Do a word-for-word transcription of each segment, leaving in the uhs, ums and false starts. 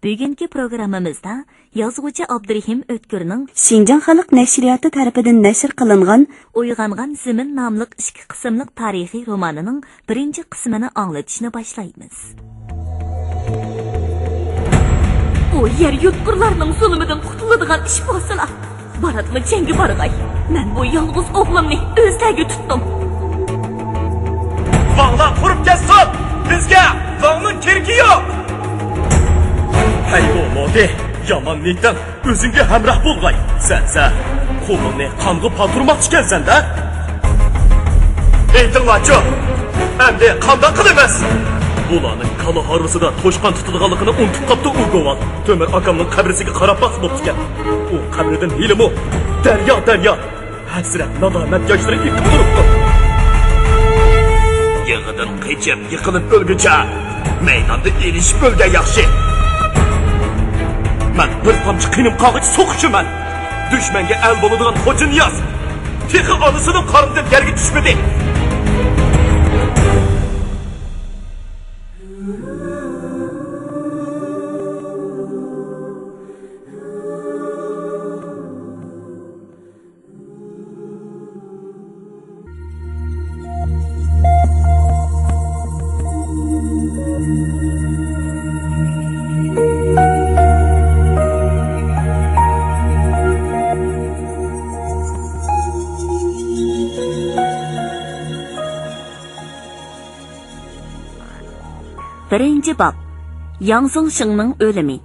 بۈگۈنكى پروگراممىمىزدا يازغۇچى ئابدۇرېھىم ئۆتكۈرنىڭ شىنجاڭ خەلق نەشرىياتى تەرىپىدىن نەشر قىلىنغان ئويغانغان زېمىن ناملىق ئىككى قىسىملىق تارىخىي رومانىنىڭ بىرىنچى قىسمىنى ئاڭلىتىشنى باشلايمىز. ئۇ يەر يۇتقۇرلارنىڭ زۇلۇمىدىن قۇتۇلىدىغان ئىش بولسىلا، باراتمۇ جەڭگە بارغاي. مەن بۇ يالغۇز ئوغلۇمنى ئۆزلەرگە تۇتتۇم. ۋاڭلار قۇرۇپ كەتسۇن! بىزگە ۋاڭنىڭ كېرىكى يوق! ھەي، بولمىدى. يامان نىيىتىڭ ئۆزۈڭگە ھەمراھ بولغاي. سەن، سەن قولۇڭنى قانغا پاتۇرماقچىكەنسەن-دە. ئېيتىڭلارچۇ، ئەمدى قانداق قىلىمىز؟ بۇلارنىڭ كالا ھارۋىسىدا توشقان تۇتىدىغانلىقىنى ئۇنتۇپ قاپتۇ ئۇ گوۋال. تۆمۈر ئاكامنىڭ قەبرىسىگە قاراپ باقسا بوپتىكەن. ئۇ قەبرىدىن ھېلىمۇ دەريا، دەريا ھەسرەت، نادامەت ياشلىرى ئېقىپ تۇرۇپتۇ. يېڭىدىن قېچىپ، يىقىلىپ ئۆلگۈچە، مەيداندا ئېلىشىپ ئۆلگەن ياخشى. مەن بىر تامچە قېنىم قالغىچە سوقۇشىمەن. دۈشمەنگە ئەل بولىدىغان خوجانىياز تېخى ئانىسىنىڭ قارنىدىن يەرگە چۈشمىدى. بىرىنچى باب. ياڭ زېڭشىڭنىڭ ئۆلۈمى.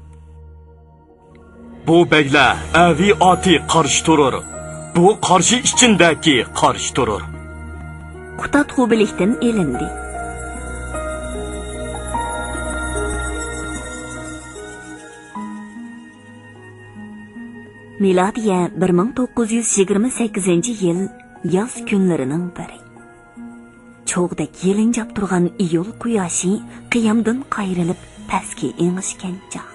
بۇ بەگلەر ئەۋىي ئاتى قارشى تۇرۇر. بۇ قارشى ئىچىندەكى قارشى تۇرۇر. قۇتادغۇ بىلىكتىن ئېلىندى. مىلادىيە بىر مىڭ توققۇز يۈز يىگىرمە سەككىزىنچى يىل ياز كۈنلىرىنىڭ بىرى. چوغدەك يېلىنجاپ تۇرغان ئىيۇل قۇياشى قىيامدىن قايرىلىپ پەسكە ئېڭىشكەن چاغ.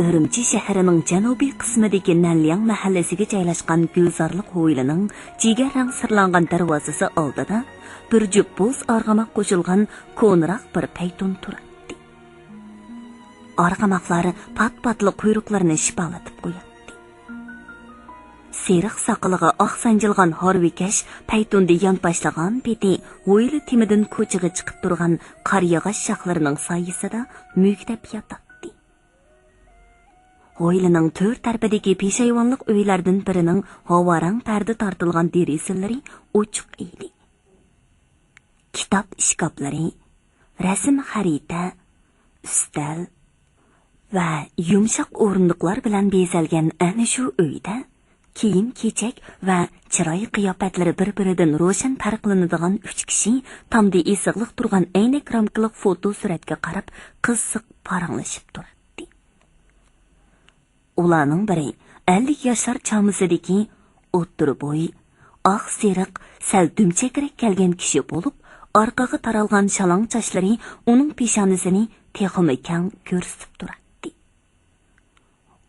ئۈرۈمچى شەھىرىنىڭ جەنۇبىي قىسمىدىكى نەنلياڭ مەھەللىسىگە جايلاشقان گۈلزارلىق ھويلىنىڭ جىگەر رەڭ سىرلانغان دەرۋازىسى ئالدىدا بىر جۈپ بوز ئارغىماق قوشۇلغان كونىراق بىر پەيتۇن تۇراتتى. ئارغىماقلار پات-پاتلا قۇيرۇقلىرىنى شىپالىتىپ قوياتتى. سېرىق ساقىلىغا ئاق سانجىلغان ھارۋىكەش پەيتۇندىن يان باشلىغان پېتى ھويلا تېمىدىن كوچىغا چىقىپ تۇرغان قارىياغاچ شاخلىرىنىڭ سايىسىدا مۈگدەپ ياتاتتى. ھويلىنىڭ تۆر تەرىپىدىكى پېشايۋانلىق ئۆيلەردىن بىرىنىڭ ھاۋا رەڭ پەردە تارتىلغان دېرىزىلىرى ئوچۇق ئىدى. كىتاب ئىشكاپلىرى، رەسىم خەرىتە، ئۈستەل ۋە يۇمشاق ئورۇندۇقلار بىلەن بېزەلگەن ئەنە شۇ ئۆيدە كىيىم-كېچەك ۋە چىراي قىياپەتلىرى بىر-بىرىدىن روشەن پەرقلىنىدىغان ئۈچ كىشى تامدا ئېسىقلىق تۇرغان ئەينەك رامكىلىق فوتو سۈرەتكە قاراپ قىزىق پاراڭلىشىپ تۇراتتى. ئۇلارنىڭ بىرى ئەللىك ياشلار چامىسىدىكى ئوتتۇرا بوي، ئاق سېرىق، سەل دۈمچەكرەك كەلگەن كىشى بولۇپ، ئارقىغا تارالغان شالاڭ چاچلىرى ئۇنىڭ پېشانىسىنى تېخىمۇ كەڭ كۆرسىتىپ تۇراتتى.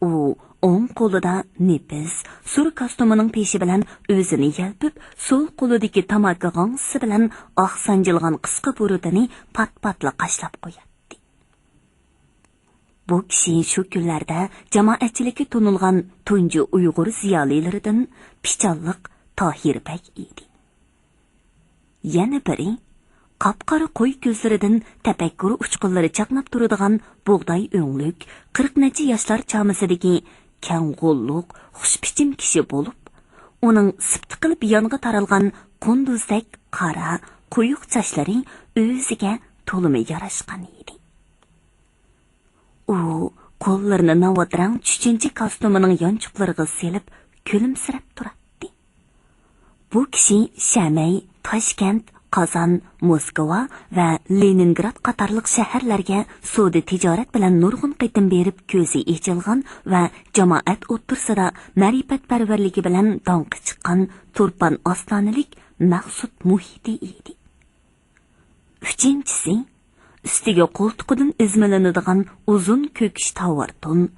ئۇ ئوڭ قولىدا نېپىز، سۇر كاستيۇمىنىڭ پېشى بىلەن ئۆزىنى يەلپۈپ، سول قولىدىكى تاماكا غاڭزىسى بىلەن ئاق سانجىلغان قىسقا بۇرۇتىنى پات-پاتلا قاشلاپ قوياتتى. بۇ كىشى شۇ كۈنلەردە جامائەتچىلىككە تونۇلغان تۇنجى ئۇيغۇر زىيالىيلىرىدىن پىچانلىق تاھىر بەگ ئىدى. يەنە بىرى، قاپقارا قوي كۆزلىرىدىن تەپەككۇر ئۇچقۇنلىرى چاقناپ تۇرىدىغان بۇغداي ئۆڭلۈك، قىرىق نەچچە ياشلار چامىسىدىكى كەڭ غوللۇق، خۇشبىچىم كىشى بولۇپ، ئۇنىڭ سىپتا قىلىپ يانغا تارالغان قۇندۇزدەك قارا، قويۇق چاچلىرى ئۆزىگە تولىمۇ ياراشقان ئىدى. ئۇ قوللىرىنى ناۋات رەڭ چۈچۈنچە كاستيۇمىنىڭ يانچۇقلىرىغا سېلىپ كۈلۈمسىرەپ تۇراتتى. بۇ كىشى شەمەي، تاشكەنت، قازان، موسكۋا ۋە لېنىنگراد قاتارلىق شەھەرلەرگە سودا تىجارەت بىلەن نۇرغۇن قېتىم بېرىپ كۆزى ئېچىلغان ۋە جامائەت ئوتتۇرىسىدا مەرىپەتپەرۋەرلىكى بىلەن داڭقى چىققان تۇرپان ئاستانىلىك مەخسۇت مۇھىتى ئىدى. ئۈچىنچىسى، ئۈستىگە قولتۇقىدىن ئۈزمىلىنىدىغان ئۇزۇن كۆكۈچ تاۋار تون،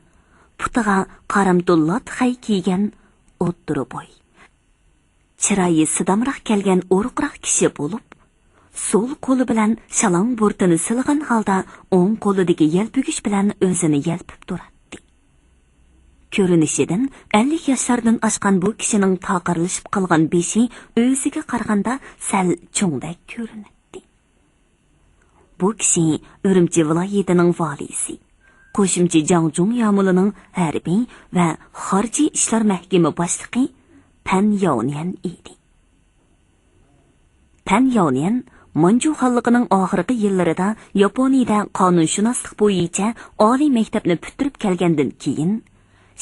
پۇتىغا قارامتۇل لات خەي كىيگەن ئوتتۇرا بوي، چىرايى سىدامراق كەلگەن ئورۇقراق كىشى بولۇپ، سول قولى بىلەن شالاڭ بۇرۇتىنى سىلىغان ھالدا ئوڭ قولىدىكى يەلپۈگۈچ بىلەن ئۆزىنى يەلپۈپ تۇراتتى. كۆرۈنۈشىدىن ئەللىك ياشلاردىن ئاشقان بۇ كىشىنىڭ تاقىرلىشىپ قالغان بېشى ئۆزىگە قارىغاندا سەل چوڭدەك كۆرۈنەتتى. بۇ كىشى ئۈرۈمچى ۋىلايىتىنىڭ ۋالىيسى، قوشۇمچى جاڭجۇڭ يامۇلىنىڭ ھەربىي ۋە خارجىي ئىشلار مەھكىمە باشلىقى پەن ياۋنيەن ئىدى. پەن ياۋنيەن مانجۇ خانلىقىنىڭ ئاخىرقى يىللىرىدا ياپونىيىدە قانۇنشۇناسلىق بويىچە ئالىي مەكتەپنى پۈتتۈرۈپ كەلگەندىن كېيىن،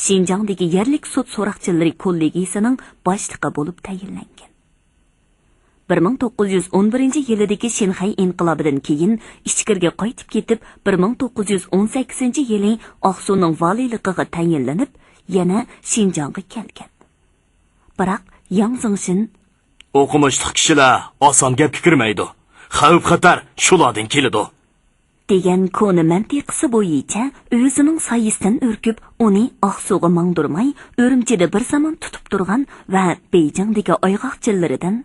شىنجاڭدىكى يەرلىك سوت سوراقچىلىرى كوللېگىيىسىنىڭ باشلىقى بولۇپ تەيىنلەنگەن. بىر مىڭ توققۇز يۈز ئون بىرىنچى يىلىدىكى شىنخەي ئىنقىلابىدىن كېيىن ئىچكىرىگە قايتىپ كېتىپ، بىر مىڭ توققۇز يۈز ئون سەككىزىنچى يىلى ئاقسۇنىڭ ۋالىيلىقىغا تەيىنلىنىپ، يەنە شىنجاڭغا كەلگەن. بىراق ياڭ زېڭشىن ئوقۇمۇشلۇق كىشىلەر ئاسان گەپكە كىرمەيدۇ. خەۋپ-خەتەر شۇلاردىن كېلىدۇ. دېگەن كونا مەنتىقىسى بويىچە ئۆزىنىڭ سايىسىدىن ئۈركۈپ، ئۇنى ئاقسۇغا ماڭدۇرماي، ئۈرۈمچىدە بىر زامان تۇتۇپ تۇرغان ۋە بېيجىڭدىكى ئايغاقچىلىرىدىن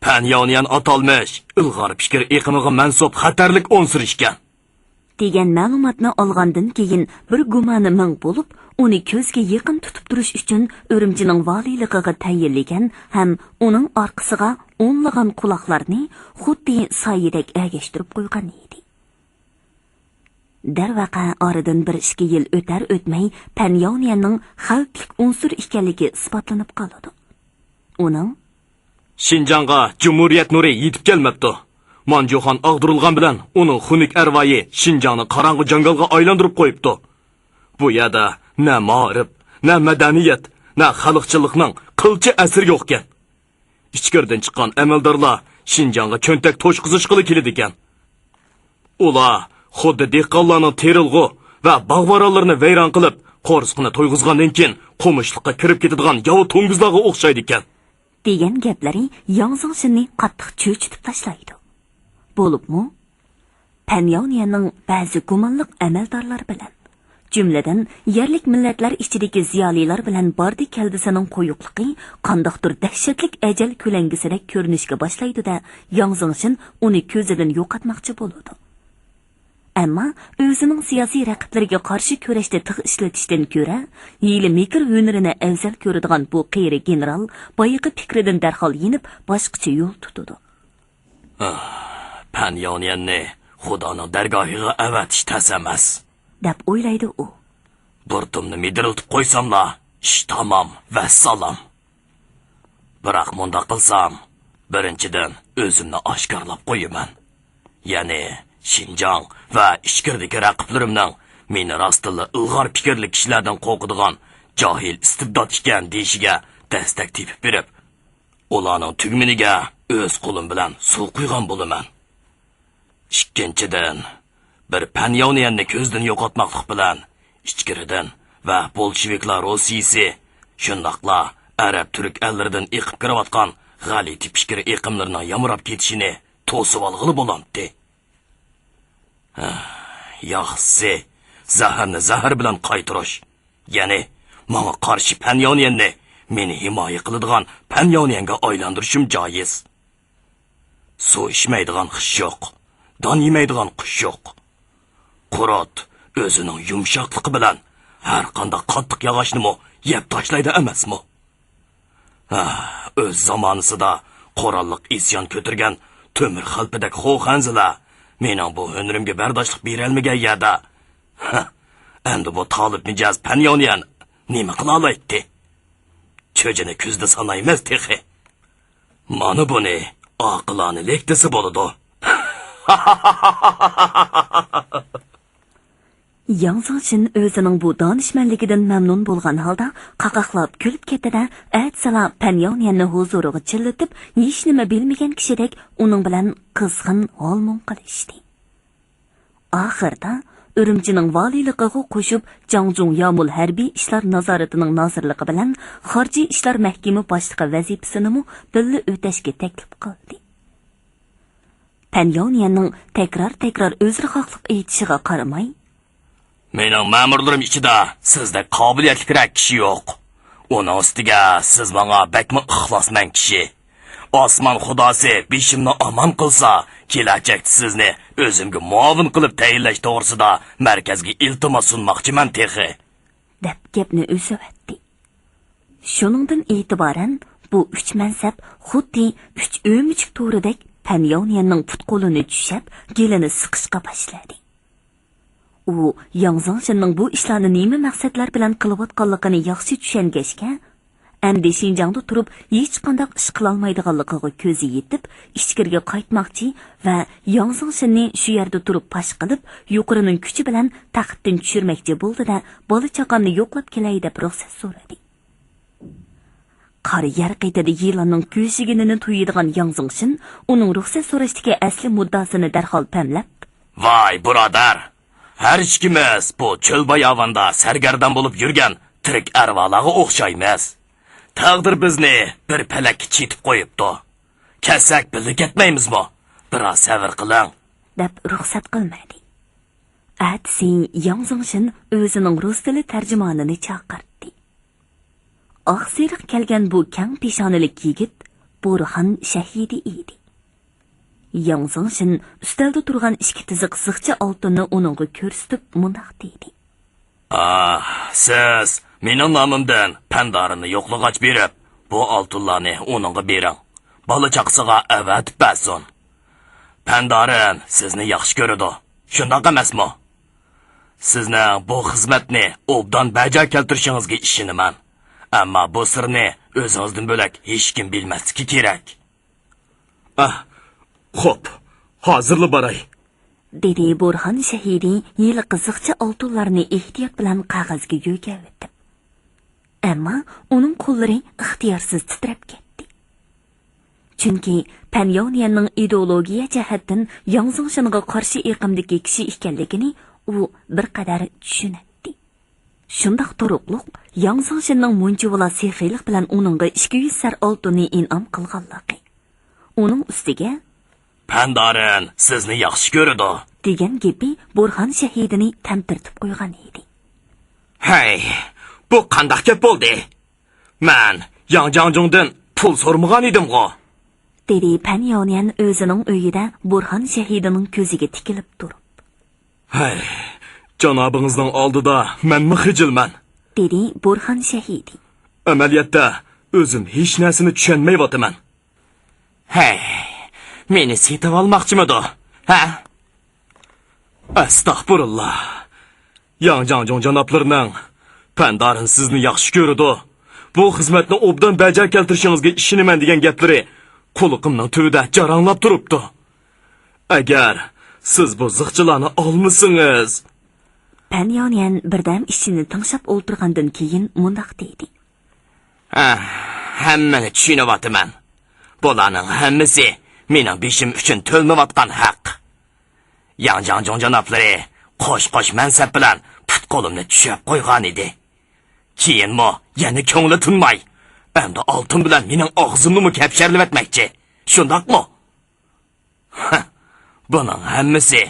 پەن ياۋنيەن ئاتالمىش ئىلغار پىكىر ئېقىمىغا مەنسۇپ خەتەرلىك ئۇنسۇر ئىكەن. دېگەن مەلۇماتنى ئالغاندىن كېيىن، بىر گۇمانى مىڭ بولۇپ، ئۇنى كۆزگە يېقىن تۇتۇپ تۇرۇش ئۈچۈن ئۈرۈمچىنىڭ ۋالىيلىقىغا تەيىنلىگەن ھەم ئۇنىڭ ئارقىسىغا ئونلىغان قۇلاقلارنى خۇددى سايىدەك ئەگەشتۈرۈپ قويغان ئىدى. دەرۋەقە، ئارىدىن بىر ئىككى يىل ئۆتەر ئۆتمەي، پەن ياۋنيەننىڭ خەۋپلىك ئۇنسۇر ئىكەنلىكى ئىسپاتلىنىپ قالىدۇ. ئۇنىڭ شىنجاڭغا جۇمھۇرىيەت نۇرى يېتىپ كەلمەپتۇ. مانجۇخان ئاغدۇرۇلغان بىلەن ئۇنىڭ خۇنۈك ئەرۋايى شىنجاڭنى قاراڭغۇ جاڭگالغا ئايلاندۇرۇپ قويۇپتۇ. بۇ يەردە نە مائارىپ، نە مەدەنىيەت، نە خەلقچىللىقنىڭ قىلچە ئەسىرى يوقكەن. ئىچكىرىدىن چىققان ئەمەلدارلار شىنجاڭغا چۆنتەك توشقۇزۇشقىلا كېلىدىكەن. ئۇلار خۇددى دېھقانلارنىڭ تېرىلغۇ ۋە باغ-بارانلىرىنى ۋەيران قىلىپ، قورسىقىنى تويغۇزغاندىن كېيىن قومۇشلۇققا كىرىپ كېتىدىغان ياۋا توڭگۇزلارغا ئوخشايدىكەن. دېگەن گەپلىرى ياڭ زېڭشىننى قاتتىق چۆچۈتۈپ تاشلايدۇ. بولۇپمۇ پەن ياۋنيەننىڭ بەزى گۇمانلىق ئەمەلدارلار بىلەن، جۈملىدىن يەرلىك مىللەتلەر ئىچىدىكى زىيالىيلار بىلەن باردى-كەلدىسىنىڭ قويۇقلۇقى قانداقتۇر دەھشەتلىك ئەجەل كۆلەڭگىسىدەك كۆرۈنۈشكە باشلايدۇ-دە، ياڭ زېڭشىن ئۇنى كۆزىدىن يوقاتماقچى بولىدۇ. ئەمما ئۆزىنىڭ سىياسىي رەقىبلىرىگە قارشى كۈرەشتە تىغ ئىشلىتىشتىن كۆرە، ھىيلە-مىكىر ھۈنىرىنى ئەۋزەل كۆرىدىغان بۇ قېرى گېنېرال بايىقى پىكرىدىن دەرھال يېنىپ، باشقىچە يول تۇتىدۇ. پەن ياۋنيەننى خۇدانىڭ دەرگاھىغا ئەۋەتىش تەس ئەمەس، دەپ ئويلايدۇ ئۇ. بۇرۇتۇمنى مىدىرلىتىپ قويساملا، ئىش تامام، ۋەسسالام. بىراق مۇنداق قىلسام، بىرىنچىدىن، ئۆزۈمنى ئاشكارىلاپ قويىمەن. يەنى، شىنجاڭ ۋە ئىچكىرىدىكى رەقىبلىرىمنىڭ مېنى راستتىنلا ئىلغار پىكىرلىك كىشىلەردىن قورقىدىغان جاھىل ئىستىبدات ئىكەن دېيىشىگە دەستەك تېپىپ بېرىپ، ئۇلارنىڭ تۈگمىنىگە ئۆز قولۇم بىلەن سۇ قۇيغان بولىمەن. ئىككىنچىدىن، بىر پەن ياۋنيەننى كۆزدىن يوقاتماقلىق بىلەن، ئىچكىرىدىن ۋە بولشېۋىكلار روسىيىسى، شۇنداقلا ئەرەب تۈرك ئەللىرىدىن ئېقىپ كىرىۋاتقان غەلىتە پىكىر ئېقىملىرىنىڭ يامراپ كېتىشىنى توسۇۋالغىلى بولامتى. ياخشىسى، زەھەرنى زەھەر بىلەن قايتۇرۇش. يەنى، ماڭا قارشى پەن ياۋنيەننى، مېنى ھىمايە قىلىدىغان پەن ياۋنيەنگە ئايلاندۇرۇشۇم جايىز. سۇ ئىچمەيدىغان خىش يوق، دان يېمەيدىغان قۇش يوق. قۇرت ئۆزىنىڭ يۇمشاقلىقى بىلەن ھەر قانداق قاتتىق ياغاچنىمۇ يەپ تاشلايدۇ ئەمەسمۇ؟ ھە، ئۆز زامانىسىدا قوراللىق ئىسيان كۆتۈرگەن تۆمۈر خەلپىدەك خو خەنزىلەر مېنىڭ بۇ ھۈنىرىمگە بەرداشلىق بېرەلمىگەن يەردە، ھە، ئەمدى بۇ تالىپ مىجەز پەن ياۋنيەن نېمە قىلالايتتى؟ چۆجىنى كۈزدە سانايمىز تېخى. مانا بۇنى ئاقىلانىلىك دېسە بولىدۇ. ياڭ زېڭشىن ئۆزىنىڭ بۇ دانىشمەنلىكىدىن مەمنۇن بولغان ھالدا قاقاقلاپ كۈلۈپ كەتتى-دە، ئەتىسىلا پەن ياۋنيەننى ھۇزۇرىغا چىللىتىپ، ھېچنېمە بىلمىگەن كىشىدەك ئۇنىڭ بىلەن قىزغىن ھالمۇڭ قىلىشتى. ئاخىرىدا ئۈرۈمچىنىڭ ۋالىيلىقىغا قوشۇپ، جاڭجۇڭ يامۇل ھەربىي ئىشلار نازارىتىنىڭ نازىرلىقى بىلەن خارجىي ئىشلار مەھكىمە باشلىقى ۋەزىپىسىنىمۇ بىللە ئۆتەشكە تەكلىپ قىلدى. پەن ياۋنيەننىڭ تەكرار-تەكرار ئۆزرە ھەقلىق ئېيتىشىغا قارىماي، مېنىڭ مەمۇرلىرىم ئىچىدە سىزدەك قابىلىيەتلىكرەك كىشى يوق. ئۇنىڭ ئۈستىگە سىز ماڭا بەكمۇ ئىخلاسمەن كىشى. ئاسمان خۇداسى بېشىمنى ئامان قىلسا، كېلەچەكتە سىزنى ئۆزۈمگە مۇئاۋىن قىلىپ تەيىنلەش توغرىسىدا مەركەزگە ئىلتىماس سۇنماقچىمەن تېخى. دەپ گەپنى ئۈزۈۋەتتى. شۇنىڭدىن ئېتىبارەن بۇ ئۈچ مەنسەپ خۇددى ئۈچ ئۆمۈچۈك تورىدەك پەن ياۋنيەننىڭ پۇت-قولىنى چۈشەپ، گېلىنى سىقىشقا باشلىدى. ئۇ ياڭ زېڭشىننىڭ بۇ ئىشلارنى نېمە مەقسەتلەر بىلەن قىلىۋاتقانلىقىنى ياخشى چۈشەنگەچكە، ئەمدى شىنجاڭدا تۇرۇپ ھېچقانداق ئىش قىلالمايدىغانلىقىغا كۆزى يېتىپ، ئىچكىرىگە قايتماقچى ۋە ياڭ زېڭشىننى شۇ يەردە تۇرۇپ پاش قىلىپ، يۇقىرىنىڭ كۈچى بىلەن تەختتىن چۈشۈرمەكچى بولدى-دە، بالا-چاقامنى يوقلاپ كېلەي دەپ رۇخسەت سورىدى. قارا يەر قېتىدا يىلاننىڭ كۆشىگىنىنى تۇيىدىغان ياڭ زېڭشىن ئۇنىڭ رۇخسەت سوراشتىكى ئەسلى مۇددىئاسىنى دەرھال پەملەپ، ۋاي بۇرادەر، ھەر ئىككىمىز بۇ چۆل باياۋاندا سەرگەردان بولۇپ يۈرگەن تىرىك ئەرۋالارغا ئوخشايمىز. تەقدىر بىزنى بىر پەلەككە چېتىپ قويۇپتۇ. كەتسەك بىللە كەتمەيمىزمۇ؟ بىراز سەۋر قىلىڭ. دەپ رۇخسەت قىلمىدى. ئەتىسى ياڭ زېڭشىن ئۆزىنىڭ رۇس تىلى تەرجىمانىنى چاقىرتتى. ئاقسېرىق كەلگەن بۇ كەڭ پېشانىلىك يىگىت بورھان شەھىدى ئىدى. ياڭ زېڭشىن ئۈستەلدە تۇرغان ئىككى تىزىق زىخچە ئالتۇننى ئۇنىڭغا كۆرسىتىپ مۇنداق دېدى. ئاھ، سىز مېنىڭ نامىمدىن پەندارىننى يوقلىغاچ بېرىپ، بۇ ئالتۇنلارنى ئۇنىڭغا بېرىڭ. بالا-چاقىسىغا ئەۋەتىپ بەرسۇن. پەندارىن سىزنى ياخشى كۆرىدۇ، شۇنداق ئەمەسمۇ؟ سىزنىڭ بۇ خىزمەتنى ئوبدان بەجا كەلتۈرۈشىڭىزگە ئىشىنىمەن. ئەمما بۇ سىرنى ئۆزىڭىزدىن بۆلەك ھېچكىم بىلمەسلىكى كېرەك. ئاھ، خوپ، ھازىرلا باراي. دېدى بورھان شەھىدى ھېلىقى زىخچە ئالتۇنلارنى ئېھتىيات بىلەن قەغەزگە يۆگەۋېتىپ. ئەمما ئۇنىڭ قوللىرى ئىختىيارسىز تىترەپ كەتتى. چۈنكى پەن ياۋنيەننىڭ ئىدېئولوگىيە جەھەتتىن ياڭ زېڭشىنغا قارشى ئېقىمدىكى كىشى ئىكەنلىكىنى ئۇ بىر قەدەر چۈشىنەتتى. شۇنداق تۇرۇقلۇق ياڭ زېڭشىننىڭ مۇنچىۋالا سېخىيلىق بىلەن ئۇنىڭغا ئىككى يۈز سەر ئالتۇننى ئىنئام قىلغانلىقى، ئۇنىڭ ئۈستىگە، پەندارىن سىزنى ياخشى كۆرىدۇ، دېگەن گېپى بورھان شەھىدىنى تەمتىرىتىپ قويغان ئىدى. ھەي، بۇ قانداق گەپ بولدى؟ مەن ياڭ جاڭجۇڭدىن پۇل سورىمىغان ئىدىمغۇ؟ دېدى پەن ياۋنيەن ئۆزىنىڭ ئۆيىدە بورھان شەھىدىنىڭ كۆزىگە تىكىلىپ تۇرۇپ. ھەي، جانابىڭىزنىڭ ئالدىدا مەنمۇ خىجىلمەن. دېدى بورھان شەھىدى. ئەمەلىيەتتە ئۆزۈم ھېچ نەرسىنى چۈشەنمەيۋاتىمەن. ھەي، مېنى سېتىۋالماقچىمىدۇ؟ ھە؟ ئەستەغپۇرۇللا. ياڭ جاڭجۇڭ جانابلىرىنىڭ، پەندارىن سىزنى ياخشى كۆرىدۇ، بۇ خىزمەتنى ئوبدان بەجا كەلتۈرۈشىڭىزگە ئىشىنىمەن دېگەن گەپلىرى قۇلىقىمنىڭ تۈۋىدە جاراڭلاپ تۇرۇپتۇ. ئەگەر سىز بۇ زىخچىلارنى ئالمىسىڭىز. پەن ياۋنيەن بىردەم ئىچىنى تىڭشاپ ئولتۇرغاندىن كېيىن مۇنداق دېدى. ھە، ھەممىنى چۈشىنىۋاتىمەن. بۇلارنىڭ ھەممىسى مېنىڭ بېشىم ئۈچۈن تۆلىنىۋاتقان ھەق. ياڭ جاڭجۇڭ جانابلىرى قوش-قوش مەنسەپ بىلەن پۇت-قولۇمنى چۈشەپ قويغانىدى. كېيىنمۇ يەنە كۆڭلى تىنماي، ئەمدى ئالتۇن بىلەن مېنىڭ ئاغزىمنىمۇ كەپشەرلىۋەتمەكچى. شۇنداقمۇ؟ بۇنىڭ ھەممىسى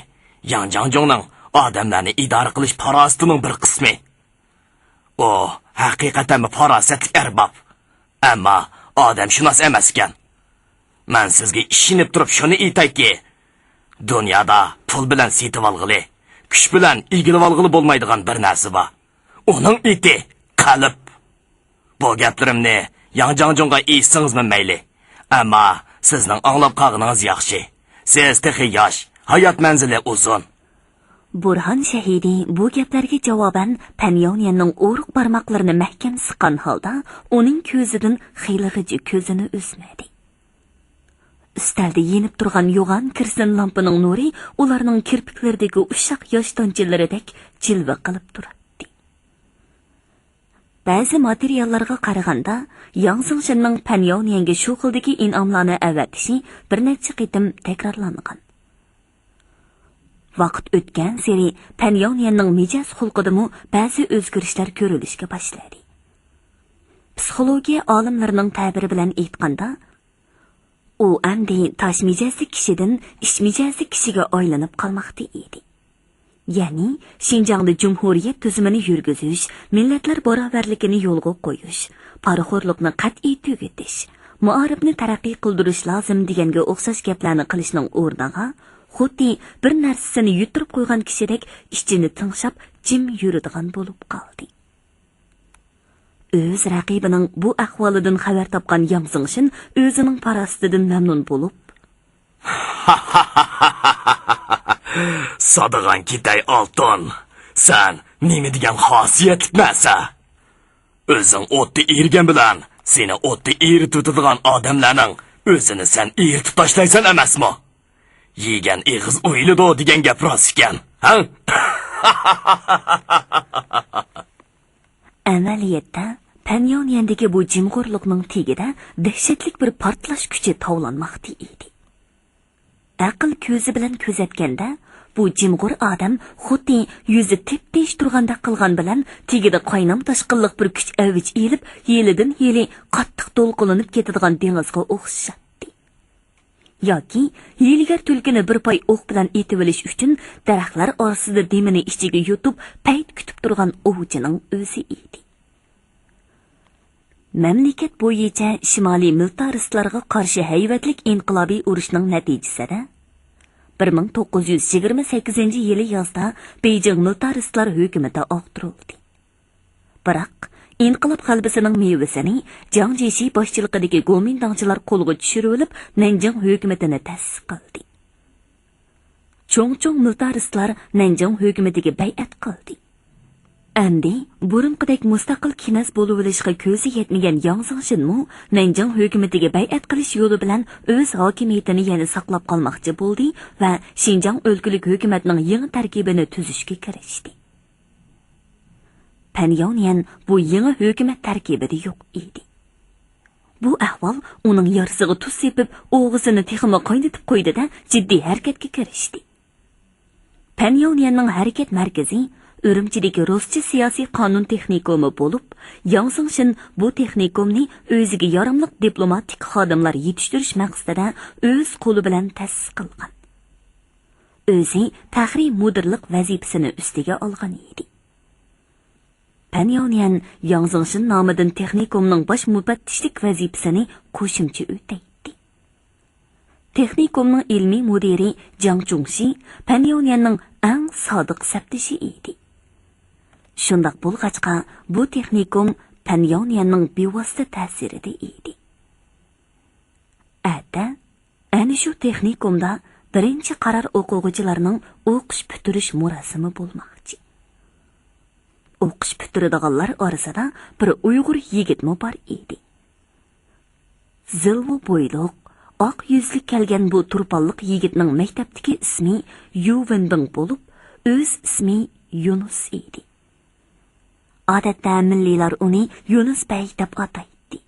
ياڭ جاڭجۇڭنىڭ ئادەملەرنى ئىدارە قىلىش پاراسىتىنىڭ بىر قىسمى. ئۇ ھەقىقەتەنمۇ پاراسەتلىك ئەرباب، ئەمما ئادەمشۇناس ئەمەسكەن. مەن سىزگە ئىشىنىپ تۇرۇپ شۇنى ئېيتايكى، دۇنيادا پۇل بىلەن سېتىۋالغىلى، كۈچ بىلەن ئىگىلىۋالغىلى بولمايدىغان بىر نەرسە بار. ئۇنىڭ ئېتى قەلب. بۇ گەپلىرىمنى ياڭ جاڭجۇڭغا ئېيتسىڭىزمۇ مەيلى. ئەمما سىزنىڭ ئاڭلاپ قالغىنىڭىز ياخشى. سىز تېخى ياش، ھايات مەنزىلى ئۇزۇن. بۇرھان شەھىدى بۇ گەپلەرگە جاۋابەن پەن ياۋنيەننىڭ ئورۇق بارماقلىرىنى مەھكەم سىققان ھالدا ئۇنىڭ كۆزىدىن خېلىغىچە كۆزىنى ئۈزمىدى. ئۈستەلدە يېنىپ تۇرغان يوغان كىرسىن لامپىنىڭ نۇرى ئۇلارنىڭ كىرپىكلىرىدىكى ئۇششاق ياش تامچىلىرىدەك جىلۋە قىلىپ تۇراتتى. بەزى ماتېرىياللارغا قارىغاندا، ياڭ زېڭشىننىڭ پەن ياۋنيەنگە شۇ خىلدىكى ئىنئاملارنى ئەۋەتىشى بىر نەچچە قېتىم تەكرارلانغان. ۋاقىت ئۆتكەنسېرى پەن ياۋنيەننىڭ مىجەز خۇلقىدىمۇ بەزى ئۆزگىرىشلەر كۆرۈلۈشكە باشلىدى. پسىخولوگىيە ئالىملىرىنىڭ تەبىرى بىلەن ئېيتقاندا، ئۇ ئەمدى تاش مىجەزلىك كىشىدىن ئىچ مىجەزلىك كىشىگە ئايلىنىپ قالماقتا ئىدى. يەنى شىنجاڭدا جۇمھۇرىيەت تۈزۈمىنى يۈرگۈزۈش، مىللەتلەر باراۋەرلىكىنى يولغا قويۇش، پارىخورلۇقنى قەتئىي تۈگىتىش، مائارىپنى تەرەققىي قىلدۇرۇش لازىم دېگەنگە ئوخشاش گەپلەرنى قىلىشنىڭ ئورنىغا، خۇددى بىر نەرسىسىنى يۈتتۈرۈپ قويغان كىشىدەك ئىچىنى تىڭشاپ، جىم يۈرىدىغان بولۇپ قالدى. ئۆز رەقىبىنىڭ بۇ ئەھۋالىدىن خەۋەر تاپقان ياڭ زېڭشىن ئۆزىنىڭ پاراسىتىدىن مەمنۇن بولۇپ، سادىغان كېتەي ئالتۇن، سەن نېمە دېگەن خاسىيەتلىكمەنسە؟ ئۆزۈڭ ئوتتا ئېرىگەن بىلەن سېنى ئوتتا ئېرىتىۋېتىدىغان ئادەملەرنىڭ ئۆزىنى سەن ئېرىتىپ تاشلايسەن ئەمەسمۇ؟ يېگەن ئېغىز ئويۇلىدۇ دېگەن گەپ راست ئىكەن، ھە؟ ئەمەلىيەتتە، پەنياۋنيەندىكى بۇ جىمغورلۇقنىڭ تېگىدە دەھشەتلىك بىر پارتلاش كۈچى تاۋلانماقتا ئىدى. ئەقىل كۆزى بىلەن كۆزەتكەندە، بۇ جىمغۇر ئادەم خۇددى يۈزى تىپتىنچ تۇرغاندەك قىلغان بىلەن، تېگىدە قاينام تاشقىنلىق بىر كۈچ ئەۋج ئېلىپ، ھېلىدىن ھېلى قاتتىق دولقۇنلىنىپ كېتىدىغان دېڭىزغا ئوخشايتتى. ياكى ھىيلىگەر تۈلكىنى بىر پاي ئوق بىلەن ئېتىۋېلىش ئۈچۈن دەرەخلەر ئارىسىدا دېمىنى ئىچىگە يۇتۇپ، پەيت كۈتۈپ تۇرغان ئوۋچىنىڭ ئۆزى ئىدى. مەملىكەت بويىچە شىمالىي مىلىتارىستلارغا قارشى ھەيۋەتلىك ئىنقىلابىي ئۇرۇشنىڭ نەتىجىسىدە، بىر مىڭ توققۇز يۈز يىگىرمە سەككىزىنچى يىلى يازدا بېيجىڭ مىلىتارىستلار ھۆكۈمىتى ئاغدۇرۇلدى. بىراق، ئىنقىلاب غەلىبىسىنىڭ مېۋىسىنى جاڭ جيېشى باشچىلىقىدىكى گومىنداڭچىلار قولغا چۈشۈرۈۋېلىپ، نەنجىڭ ھۆكۈمىتىنى تەسىس قىلدى. چوڭچۇڭ مىلىتارىستلار نەنجىڭ ھۆكۈمىتىگە بەيئەت قىلدى. ئەمدى بۇرۇنقىدەك مۇستەقىل كىنەز بولۇۋېلىشقا كۆزى يەتمىگەن ياڭ زېڭشىنمۇ نەنجىڭ ھۆكۈمىتىگە بەيئەت قىلىش يولى بىلەن ئۆز ھاكىمىيىتىنى يەنە ساقلاپ قالماقچى بولدى ۋە شىنجاڭ ئۆلكىلىك ھۆكۈمەتنىڭ يېڭى تەركىبىنى تۈزۈشكە كىرىشتى. پەن ياۋنيەن بۇ يېڭى ھۆكۈمەت تەركىبىدە يوق ئىدى. بۇ ئەھۋال ئۇنىڭ يارىسىغا تۇز سېپىپ، ئوغىسىنى تېخىمۇ قاينىتىپ قويدى-دە، جىددىي ھەرىكەتكە كىرىشتى. پەن ياۋنيەننىڭ ھەرىكەت مەركىزى ئۈرۈمچىدىكى رۇسچە سىياسىي قانۇن تېخنىكومى بولۇپ، ياڭ زېڭشىن بۇ تېخنىكومنى ئۆزىگە ياراملىق دىپلوماتىك خادىملار يېتىشتۈرۈش مەقسىتىدە ئۆز قولى بىلەن تەسىس قىلغان. ئۆزى پەخرىي مۇدىرلىق ۋەزىپىسىنى ئۈستىگە ئالغان ئىدى. پەن ياۋنيەن ياڭ زېڭشىن نامىدىن تېخنىكومنىڭ باش مۇپەتتىشلىك ۋەزىپىسىنى قوشۇمچە ئۆتەيتتى. تېخنىكومنىڭ ئىلمىي مۇدىرى جاڭ چۇڭشى پەن ياۋنيەننىڭ ئەڭ سادىق سەپدىشى ئىدى. شۇنداق بولغاچقا، بۇ تېخنىكوم پەن ياۋنيەننىڭ بىۋاسىتە تەسىرىدە ئىدى. ئەتە ئەنە شۇ تېخنىكومدا بىرىنچى قارار ئوقۇغۇچىلارنىڭ ئوقۇش پۈتتۈرۈش مۇراسىمى بولماقچى. ئوقۇش پۈتتۈرىدىغانلار ئارىسىدا بىر ئۇيغۇر يىگىتمۇ بار ئىدى. زىلۋا بويلۇق، ئاق يۈزلۈك كەلگەن بۇ تۇرپانلىق يىگىتنىڭ مەكتەپتىكى ئىسمى يۇ ۋېنبىڭ بولۇپ، ئۆز ئىسمى يۇنۇس ئىدى. ئادەتتە مىللىيلار ئۇنى يۇنۇس بەگ دەپ ئاتايتتى.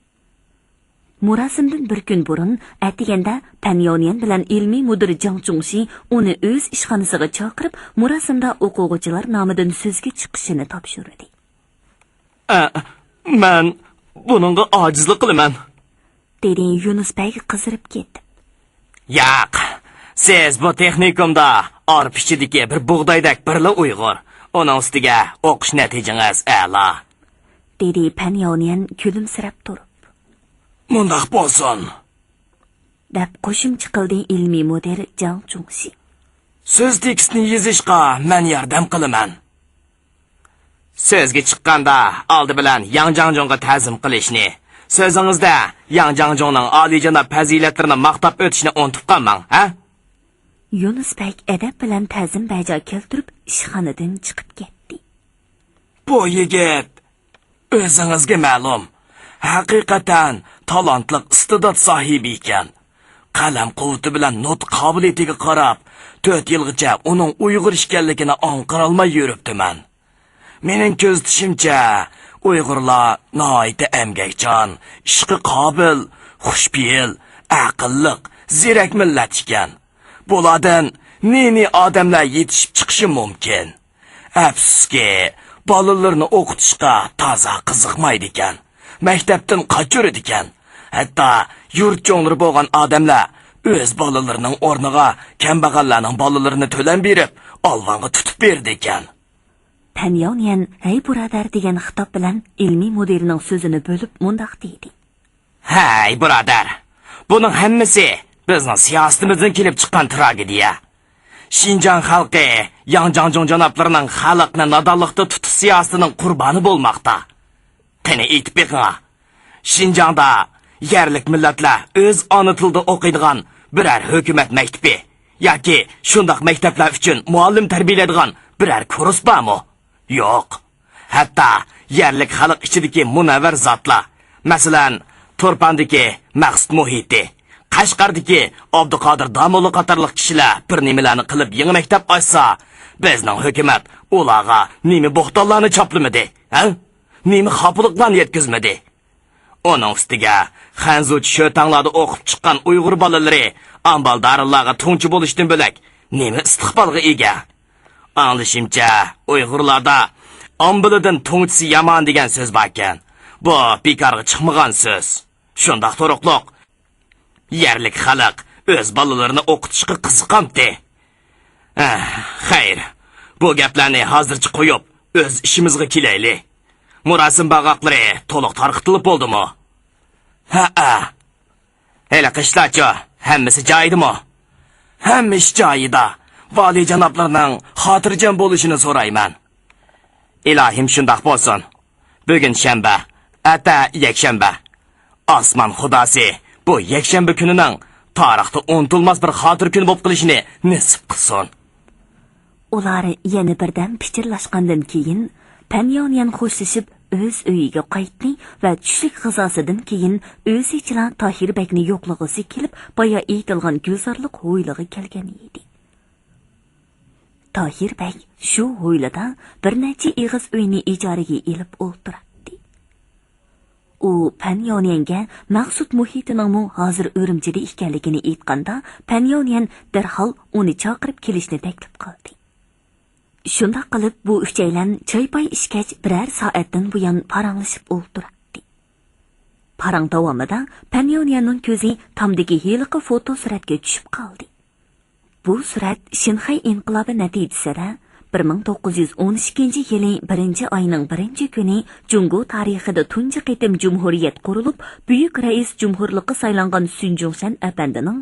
مۇراسىمدىن بىر كۈن بۇرۇن، ئەتىگەندە پەن ياۋنيەن بىلەن ئىلمىي مۇدىر جاڭ چۇڭشى ئۇنى ئۆز ئىشخانىسىغا چاقىرىپ، مۇراسىمدا ئوقۇغۇچىلار نامىدىن سۆزگە چىقىشىنى تاپشۇردى. ئە، مەن بۇنىڭغا ئاجىزلىق قىلىمەن، دېدى يۇنۇس بەگ قىزىرىپ كېتىپ. ياق، سىز بۇ تېخنىكومدا ئارپا ئىچىدىكى بىر بۇغدايدەك بىرلا ئۇيغۇر. ئۇنىڭ ئۈستىگە ئوقۇش نەتىجىڭىز ئەلا، دېدى پەن ياۋنيەن كۈلۈمسىرەپ تۇرۇپ. مۇنداق بولسۇن، دەپ قوشۇمچە قىلدى ئىلمىي مۇدىر جاڭ چۇڭشى. سۆز تېكىستىنى يېزىشقا مەن ياردەم قىلىمەن. سۆزگە چىققاندا، ئالدى بىلەن ياڭ جاڭجۇڭغا تەزىم قىلىشنى، سۆزىڭىزدە ياڭ جاڭجۇڭنىڭ ئالىيجاناب پەزىلەتلىرىنى ماختاپ ئۆتۈشنى ئۇنتۇپ قالماڭ، ھە؟ يۇنۇس بەگ ئەدەپ بىلەن تەزىم بەجا كەلتۈرۈپ، ئىشخانىدىن چىقىپ كەتتى. بۇ يىگىت، ئۆزىڭىزگە مەلۇم، ھەقىقەتەن تالانتلىق ئىستېدات ساھىبى ئىكەن. قەلەم قۇۋۋىتى بىلەن نۇتۇق قابىلىيىتىگە قاراپ، تۆت يىلغىچە ئۇنىڭ ئۇيغۇر ئىكەنلىكىنى ئاڭقىرالماي يۈرۈپتىمەن. مېنىڭ كۆزىتىشىمچە، ئۇيغۇرلار ناھايىتى ئەمگەكچان، ئىشقا قابىل، خۇشپېئىل، ئەقىللىق، زېرەك مىللەت ئىكەن. بۇلاردىن نى-نى ئادەملەر يېتىشىپ چىقىشى مۇمكىن. ئەپسۇسكى، بالىلىرىنى ئوقۇتۇشقا تازا قىزىقمايدىكەن. مەكتەپتىن قاچۇرىدىكەن. ھەتتا يۇرت چوڭلىرى بولغان ئادەملەر ئۆز بالىلىرىنىڭ ئورنىغا كەمبەغەللەرنىڭ بالىلىرىنى تۆلەم بېرىپ، ئالۋانغا تۇتۇپ بېرىدىكەن. پەن ياۋنيەن ھەي بۇرادەر دېگەن خىتاب بىلەن ئىلمىي مۇدىرنىڭ سۆزىنى بۆلۈپ مۇنداق دېدى. ھەي، بۇرادەر، بۇنىڭ ھەممىسى بىزنىڭ سىياسىتىمىزدىن كېلىپ چىققان تراگېدىيە. شىنجاڭ خەلقى ياڭ جاڭجۇڭ جانابلىرىنىڭ خەلقنى نادانلىقتا تۇتۇش سىياسىتىنىڭ قۇربانى بولماقتا. قېنى ئېيتىپ بېقىڭا، شىنجاڭدا يەرلىك مىللەتلەر ئۆز ئانا تىلىدا ئوقۇيدىغان بىرەر ھۆكۈمەت مەكتىپى ياكى شۇنداق مەكتەپلەر ئۈچۈن مۇئەللىم تەربىيەلەيدىغان بىرەر كۇرس بارمۇ؟ يوق. ھەتتا يەرلىك خەلق ئىچىدىكى مۇنەۋۋەر زاتلار، مەسىلەن، تۇرپاندىكى مەقسۇت مۇھىتى، قەشقەردىكى ئابدۇقادىر داموللا قاتارلىق كىشىلەر بىر نېمىلەرنى قىلىپ يېڭى مەكتەپ ئاچسا، بىزنىڭ ھۆكۈمەت ئۇلارغا نېمە بوھتانلارنى چاپلىمىدى، ھە؟ نېمە خاپىلىقلارنى يەتكۈزمىدى؟ ئۇنىڭ ئۈستىگە خەنزۇچە شۆتاڭلاردا ئوقۇپ چىققان ئۇيغۇر بالىلىرى ئامبالدارىلارغا تۇڭچى بولۇشتىن بۆلەك نېمە ئىستىقبالغا ئىگە؟ ئاڭلىشىمچە، ئۇيغۇرلاردا «ئامبىلىدىن تۇڭچىسى يامان» دېگەن سۆز باركەن. بۇ بىكارغا چىقمىغان سۆز. شۇنداق تۇرۇقلۇق، يەرلىك خەلق ئۆز بالىلىرىنى ئوقۇتۇشقا قىزىقامتى. ئەھ، خەير، بۇ گەپلەرنى ھازىرچە قويۇپ، ئۆز ئىشىمىزغا كېلەيلى. مۇراسىم بارغاقلىرى تولۇق تارقىتىلىپ بولدىمۇ؟ ھەئە. ھېلىقى ئىشلارچۇ، ھەممىسى جايىدىمۇ؟ ھەممە ئىش جايىدا. ۋالىي جانابلىرىنىڭ خاتىرجەم بولۇشىنى سورايمەن. ئىلاھىم، شۇنداق بولسۇن. بۈگۈن شەنبە، ئەتە يەكشەنبە. ئاسمان خۇداسى بۇ يەكشەنبە كۈنىنىڭ تارىختا ئۇنتۇلماس بىر خاتىرە كۈنى بولۇپ قېلىشىنى نېسىپ قىلسۇن. ئۇلار يەنە بىردەم پىچىرلاشقاندىن كېيىن، پەن ياۋنيەن خوشلىشىپ ئۆز ئۆيىگە قايتتى ۋە چۈشلۈك غىزاسىدىن كېيىن ئۆزىچىلا تاھىر بەگنى يوقلىغۇسى كېلىپ، بايا ئېيتىلغان گۈلزارلىق ھويلىغا كەلگەن ئىدى. تاھىر بەگ شۇ ھويلىدا بىر نەچچە ئېغىز ئۆينى ئىجارىگە ئېلىپ ئولتۇراتتى. ئۇ پەن ياۋنيەنگە مەقسۇت مۇھىتىنىڭمۇ ھازىر ئۈرۈمچىدە ئىكەنلىكىنى ئېيتقاندا، پەن ياۋنيەن دەرھال ئۇنى چاقىرىپ كېلىشنى تەكلىپ قىلدى. شۇنداق قىلىپ، بۇ ئۈچەيلەن چاي-پاي ئىچكەچ، بىرەر سائەتتىن بۇيان پاراڭلىشىپ ئولتۇراتتى. پاراڭ داۋامىدا پەن ياۋنيەننىڭ كۆزى تامدىكى ھېلىقى فوتو سۈرەتكە چۈشۈپ قالدى. بۇ سۈرەت شىنخەي ئىنقىلابى نەتىجىسىدە بىر مىڭ توققۇز يۈز ئون ئىككىنچى يىلى بىرىنچى ئاينىڭ بىرىنچى كۈنى جۇڭگو تارىخىدا تۇنجى قېتىم جۇمھۇرىيەت قۇرۇلۇپ، بۈيۈك رەئىس جۇمھۇرلۇققا سايلانغان سۈن جۇڭشەن ئەپەندىنىڭ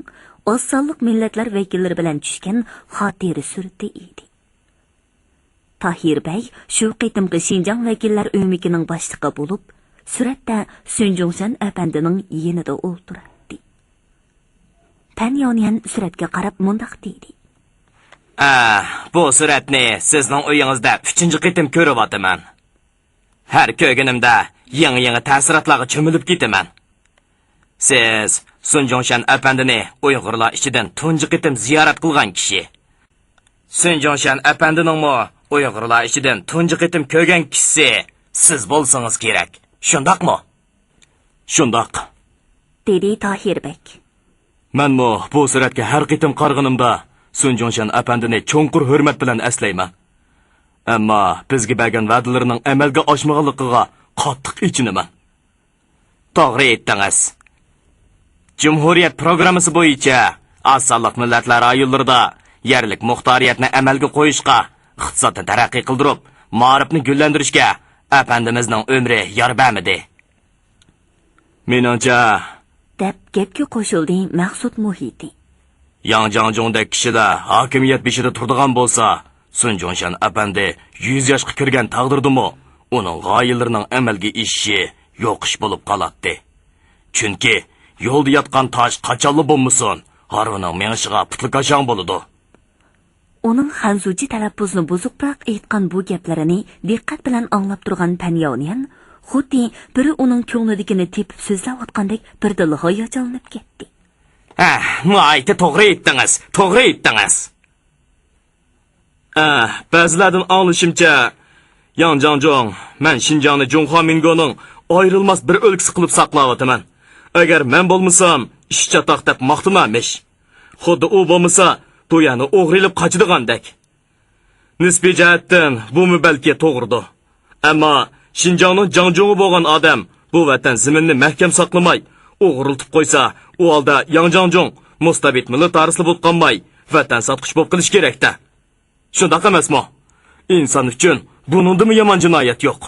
ئاز سانلىق مىللەتلەر ۋەكىللىرى بىلەن چۈشكەن خاتىرە سۈرىتى ئىدى. تاھىر بەگ شۇ قېتىمقى شىنجاڭ ۋەكىللەر ئۆمىكىنىڭ باشلىقى بولۇپ، سۈرەتتە سۈن جۇڭشەن ئەپەندىنىڭ يېنىدا ئولتۇراتتى. پەن ياۋنيەن سۈرەتكە قاراپ مۇنداق دېدى. ئە، بۇ سۈرەتنى سىزنىڭ ئۆيىڭىزدە ئۈچىنچى قېتىم كۆرۈۋاتىمەن. ھەر كۆرگىنىمدە يېڭى-يېڭى تەسىراتلارغا چۆمۈلۈپ كېتىمەن. سىز سۇن جۇڭشەن ئەپەندىنى ئۇيغۇرلار ئىچىدىن تۇنجى قېتىم زىيارەت قىلغان كىشى. سۇن جۇڭشەن ئەپەندىنىڭمۇ ئۇيغۇرلار ئىچىدىن تۇنجى قېتىم كۆرگەن كىشىسى سىز بولسىڭىز كېرەك. شۇنداقمۇ؟ شۇنداق. دېدى تاھىر بەگ. مەنمۇ بۇ سۈرەتكە ھەر قېتىم قارىغىنىمدا سۇن جۇڭشەن ئەپەندىنى چوڭقۇر ھۆرمەت بىلەن ئەسلەيمەن. ئەمما بىزگە بەرگەن ۋەدىلىرىنىڭ ئەمەلگە ئاشمىغانلىقىغا قاتتىق ئېچىنىمەن. توغرا ئېيتتىڭىز. جۇمھۇرىيەت پروگراممىسى بويىچە ئاز سانلىق مىللەتلەر رايونلىرىدا يەرلىك مۇختارىيەتنى ئەمەلگە قويۇشقا، ئىقتىسادنى تەرەققىي قىلدۇرۇپ، مائارىپنى گۈللەندۈرۈشكە ئەپەندىمىزنىڭ ئۆمرى يار بەرمىدى. مېنىڭچە، دەپ گەپكە قوشۇلدى مەخسۇت مۇھىتى. ياڭ جاڭجۇڭدەك كىشىلەر ھاكىمىيەت بېشىدا تۇرىدىغان بولسا، سۇن جۇڭشەن ئەپەندى يۈز ياشقا كىرگەن تەقدىردىمۇ ئۇنىڭ غايىلىرىنىڭ ئەمەلگە ئېشىشى يوق ئىش بولۇپ قالاتتى. چۈنكى يولدا ياتقان تاش قاچانلا بولمىسۇن، ھارۋىنىڭ مېڭىشىغا پۇتلىكاشاڭ بولىدۇ. ئۇنىڭ خەنزۇچە تەلەپپۇزنى بۇزۇقراق ئېيتقان بۇ گەپلىرىنى دىققەت بىلەن ئاڭلاپ تۇرغان پەن ياۋنيەن خۇددى بىرى ئۇنىڭ كۆڭلىدىكىنى تېپىپ سۆزلەۋاتقاندەك بىردىنلا ھاياجانلىنىپ كەتتى. ھە، ناھايىتى توغرا ئېيتتىڭىز، توغرا ئېيتتىڭىز. ئە، بەزىلەردىن ئاڭلىشىمچە، ياڭ جاڭجۇڭ، مەن شىنجاڭنى جۇڭخۇا مىنگونىڭ ئايرىلماس بىر ئۆلكىسى قىلىپ ساقلاۋاتىمەن. ئەگەر مەن بولمىسام، ئىش چاتاق دەپ ماختىنارمىش. خۇددى ئۇ بولمىسا، بۇ يەرنى ئوغرى ئېلىپ قاچىدىغاندەك. نىسپىي جەھەتتىن بۇمۇ بەلكى توغرىدۇ. ئەمما شىنجاڭنىڭ جاڭجۇڭى بولغان ئادەم بۇ ۋەتەن زېمىنىنى مەھكەم ساقلىماي، ئوغرىلىتىپ قويسا، ئۇ ھالدا ياڭ جاڭجۇڭ مۇستەبىت مىللەت ھارىسىلا بولۇپ قالماي، ۋەتەن ساتقۇچى بولۇپ قېلىشى كېرەك-دە. شۇنداق ئەمەسمۇ؟ ئىنسان ئۈچۈن بۇنىڭدىنمۇ يامان جىنايەت يوق.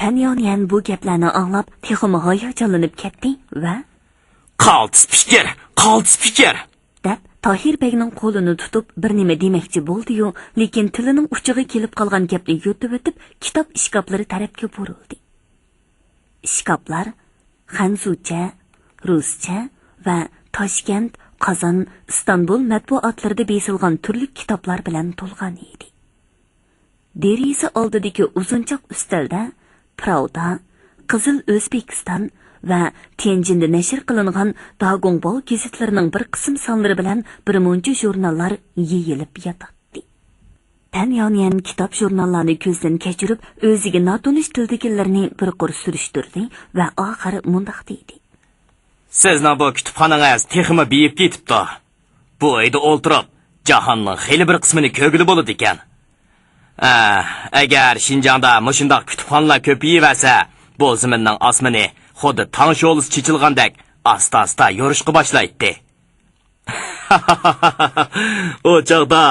پەن ياۋنيەن بۇ گەپلەرنى ئاڭلاپ، تېخىمۇ ھاياجانلىنىپ كەتتى ۋە قالتىس پىكىر، قالتىس پىكىر! دەپ، تاھىر بەگنىڭ قولىنى تۇتۇپ، بىر نېمە دېمەكچى بولدى-يۇ، لېكىن تىلىنىڭ ئۇچىغا كېلىپ قالغان گەپنى يۇتۇۋېتىپ، كىتاب ئىشكاپلىرى تەرەپكە بۇرۇلدى. ئىشكاپلار خەنزۇچە، رۇسچە ۋە تاشكەنت، قازان، ئىستانبۇل مەتبۇئاتلىرىدا بېسىلغان تۈرلۈك كىتابلار بىلەن تولغان ئىدى. دېرىزە ئالدىدىكى ئۇزۇنچاق ئۈستەلدە پراۋدا، قىزىل ئۆزبېكىستان ۋە تيەنجىندە نەشر قىلىنغان داگوڭباۋ گېزىتلىرىنىڭ بىر قىسىم سانلىرى بىلەن بىر مۇنچە ژۇرناللار يېيىلىپ ياتاتتى. پەن ياۋنيەن كىتاب ژۇرناللارنى كۆزدىن كەچۈرۈپ، ئۆزىگە ناتونۇش تىلدىكىلىرىنى بىر قۇر سۈرۈشتۈردى ۋە ئاخىر مۇنداق دېدى. سىزنىڭ بۇ كۇتۇپخانىڭىز تېخىمۇ بېيىپ كېتىپتۇ. بۇ ئۆيدە ئولتۇرۇپ، جاھاننىڭ خېلى بىر قىسمىنى كۆرگىلى بولىدىكەن. ئە، ئەگەر شىنجاڭدا مۇشۇنداق كۇتۇپخانىلار كۆپىيىۋەرسە، بۇ زېمىننىڭ ئاسمىنى خۇددى تاڭ شولىسى چېچىلغاندەك ئاستا-ئاستا يورۇشقا باشلايتتى. ئۇ چاغدا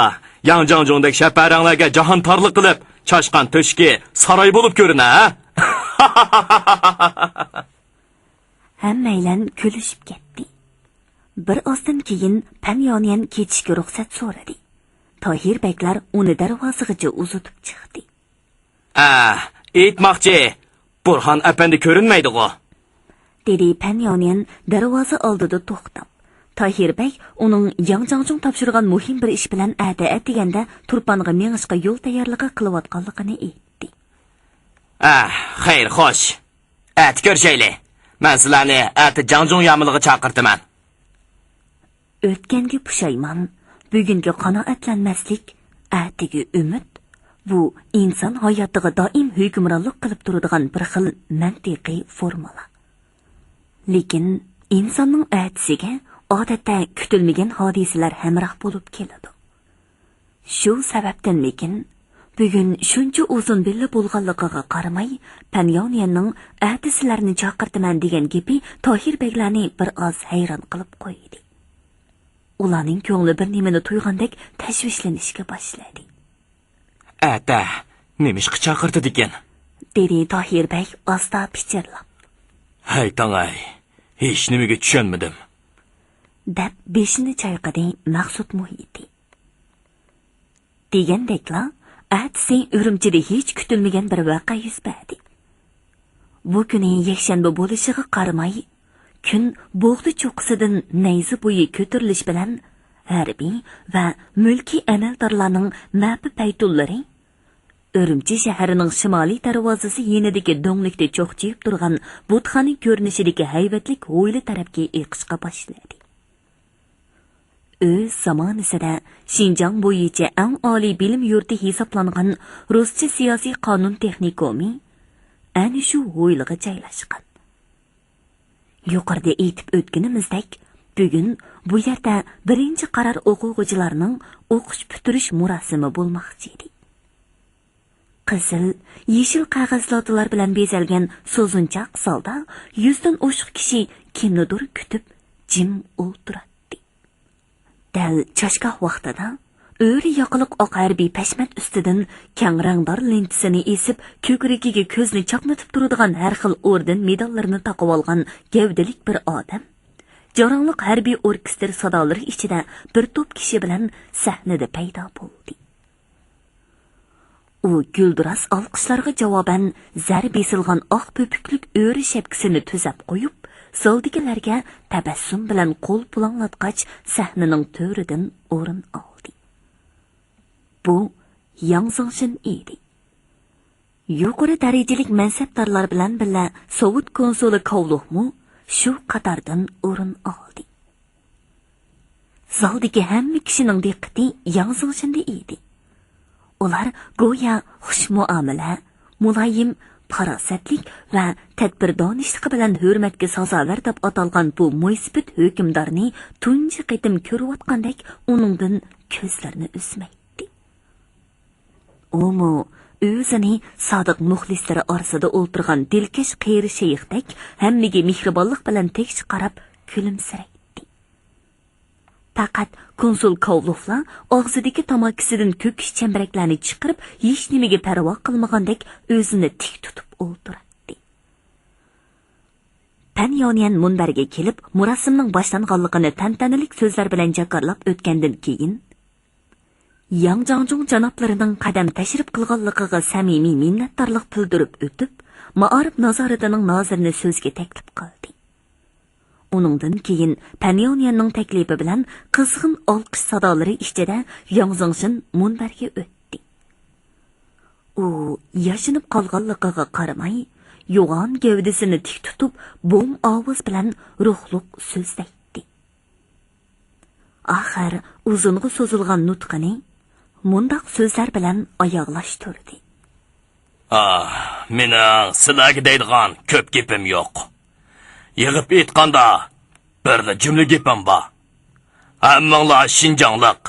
ياڭجاڭجۇڭدەك شەپەرەڭلەرگە جاھان تارلىق قىلىپ، چاشقان تۆشۈكى ساراي بولۇپ كۆرۈنە، ھە؟ ھەممەيلەن كۈلۈشۈپ كەتتى. بىر ئازدىن كېيىن پەن ياۋنيەن كېتىشكە رۇخسەت سورىدى. تاھىر بەگلەر ئۇنى دەرۋازىغىچە ئۇزىتىپ چىقتى. ئە، ئېيتماقچى، بۇرھان ئەپەندى كۆرۈنمەيدىغۇ؟ دېدى پەن ياۋنيەن دەرۋازا ئالدىدا توختاپ. تاھىر بەگ ئۇنىڭ ياڭ جاڭجۇڭ تاپشۇرغان مۇھىم بىر ئىش بىلەن ئەتە ئەتىگەندە تۇرپانغا مېڭىشقا يول تەييارلىقى قىلىۋاتقانلىقىنى ئېيتتى. ئە، خەير، خوش. ئەتە كۆرۈشەيلى. مەن سىلەرنى ئەتە جاڭجۇڭ يامىلىغا چاقىرتىمەن. ئۆتكەنگە پۇشايمان، بۈگۈنگە قانائەتلەنمەسلىك، ئەتىگە ئۈمىد، بۇ ئىنسان ھاياتىغا دائىم ھۆكۈمرانلىق قىلىپ تۇرىدىغان بىر خىل مەنتىقىي فورمۇلا. لېكىن ئىنساننىڭ ئەتىسىگە ئادەتتە كۈتۈلمىگەن ھادىسىلەر ھەمراھ بولۇپ كېلىدۇ. شۇ سەۋەبتىنمىكىن، بۈگۈن شۇنچە ئۇزۇن بىللە بولغانلىقىغا قارىماي، پەن ياۋنيەننىڭ ئەتە سىلەرنى چاقىرتىمەن دېگەن گېپى تاھىر بەگلەرنى بىر ئاز ھەيران قىلىپ قويدى. ئۇلارنىڭ كۆڭلى بىر نېمىنى تۇيغاندەك تەشۋىشلىنىشكە باشلىدى. ئەتە نېمىشقا چاقىرتىدىكىن؟ دېدى تاھىر بەگ ئاستا پىچىرلاپ. ھەي تاڭاي، ھېچنېمىگە چۈشەنمىدىم. دەپ بېشىنى چايقىدى مەخسۇت مۇھىتى. دېگەندەكلا، ئەتىسى ئۈرۈمچىدە ھېچ كۈتۈلمىگەن بىر ۋەقە يۈز بەردى. بۇ كۈنى يەكشەنبە بولۇشىغا قارىماي، كۈن بوغدا چوققىسىدىن نەيزە بويى كۆتۈرۈلۈش بىلەن، ھەربىي ۋە مۈلكىي ئەمەلدارلارنىڭ مەپە پەيتۇنلىرى ئۈرۈمچى شەھىرىنىڭ شىمالىي دەرۋازىسى يېنىدىكى دۆڭلۈكتە چوقچىيىپ تۇرغان بۇتخانا كۆرۈنۈشىدىكى ھەيۋەتلىك ھويلا تەرەپكە ئېقىشقا باشلىدى. ئۆز زامانىسىدا شىنجاڭ بويىچە ئەڭ ئالىي بىلىم يۇرتى ھېسابلانغان رۇسچە سىياسىي قانۇن تېخنىكومى ئەنە شۇ ھويلىغا جايلاشقان. يۇقىرىدا ئېيتىپ ئۆتكىنىمىزدەك، بۈگۈن بۇ يەردە بىرىنچى قارار ئوقۇغۇچىلارنىڭ ئوقۇش پۈتتۈرۈش مۇراسىمى بولماقچى ئىدى. قىزىل، يېشىل قەغەز لاتىلار بىلەن بېزەلگەن سوزۇنچاق زالدا يۈزدىن ئوشۇق كىشى كىمنىدۇر كۈتۈپ جىم ئولتۇراتتى. دەل چاشگاھ ۋاقتىدا ئۆرە ياقىلىق ئاق ھەربىي پەشمەت ئۈستىدىن كەڭ رەڭدار لېنتىسىنى ئېسىپ، كۆكرىكىگە كۆزنى چاقنىتىپ تۇرىدىغان ھەر خىل ئوردېن مېداللىرىنى تاقىۋالغان گەۋدىلىك بىر ئادەم جاراڭلىق ھەربىي ئوركېستىر سادالىرى ئىچىدە بىر توپ كىشى بىلەن سەھنىدە پەيدا بولدى. ئۇ گۈلدۈراس ئالقىشلارغا جاۋابەن زەر بېسىلغان ئاق پۆپۈكلۈك ئۆرە شەپكىسىنى تۈزەپ قويۇپ، زالدىكىلەرگە تەبەسسۇم بىلەن قول پۇلاڭلاتقاچ، سەھنىنىڭ تۆرىدىن ئورۇن ئالدى. بۇ ياڭ زېڭشىن ئىدى. يۇقىرى دەرىجىلىك مەنسەپدارلار بىلەن بىللە سوۋېت كونسۇلى كاۋلۇھمۇ شۇ قاتاردىن ئورۇن ئالدى. زالدىكى ھەممە كىشىنىڭ دىققىتى ياڭ زېڭشىندا ئىدى. ئۇلار گويا خۇش مۇئامىلە، مۇلايىم، پاراسەتلىك ۋە تەدبىر دانىشلىقى بىلەن ھۆرمەتكە سازاۋەر دەپ ئاتالغان بۇ مويسىپىت ھۆكۈمدارنى تۇنجى قېتىم كۆرۈۋاتقاندەك ئۇنىڭدىن كۆزلىرىنى ئۈزمەيتتى. ئۇمۇ ئۆزىنى سادىق مۇخلىسلىرى ئارىسىدا ئولتۇرغان دىلكەش قېرى شەيختەك ھەممىگە مېھرىبانلىق بىلەن تەكشى قاراپ كۈلۈمسىرەيتتى. پەقەت كونسۇل كاۋلوفلا ئاغزىدىكى تاماكىسىدىن كۆكۈش چەمبىرەكلەرنى چىقىرىپ، ھېچنېمىگە پەرۋا قىلمىغاندەك ئۆزىنى تىك تۇتۇپ ئولتۇراتتى. پەن ياۋنيەن مۇنبەرگە كېلىپ، مۇراسىمنىڭ باشلانغانلىقىنى تەنتەنىلىك سۆزلەر بىلەن جاكارلاپ ئۆتكەندىن كېيىن، ياڭ جاڭجۇڭ جانابلىرىنىڭ قەدەم تەشرىپ قىلغانلىقىغا سەمىمىي مىننەتدارلىق بىلدۈرۈپ ئۆتۈپ، مائارىپ نازارىتىنىڭ نازىرىنى سۆزگە تەكلىپ قىلدى. ئۇنىڭدىن كېيىن پەن ياۋنيەننىڭ تەكلىپى بىلەن قىزغىن ئالقىش سادالىرى ئىچىدە ياڭ زېڭشىن مۇنبەرگە ئۆتتى. ئۇ ياشىنىپ قالغانلىقىغا قارىماي، يوغان گەۋدىسىنى تىك تۇتۇپ، بوم ئاۋاز بىلەن روھلۇق سۆزلەيتتى. ئاخىر ئۇزۇنغا سوزۇلغان نۇتقىنى مۇنداق سۆزلەر بىلەن ئاياغلاشتۇردى. ئاھ، مېنىڭ سىلەرگە دەيدىغان كۆپ گېپىم يوق. يىغىپ ئېيتقاندا، بىرلا جۈملە گېپىم بار. ھەممىڭلار شىنجاڭلىق.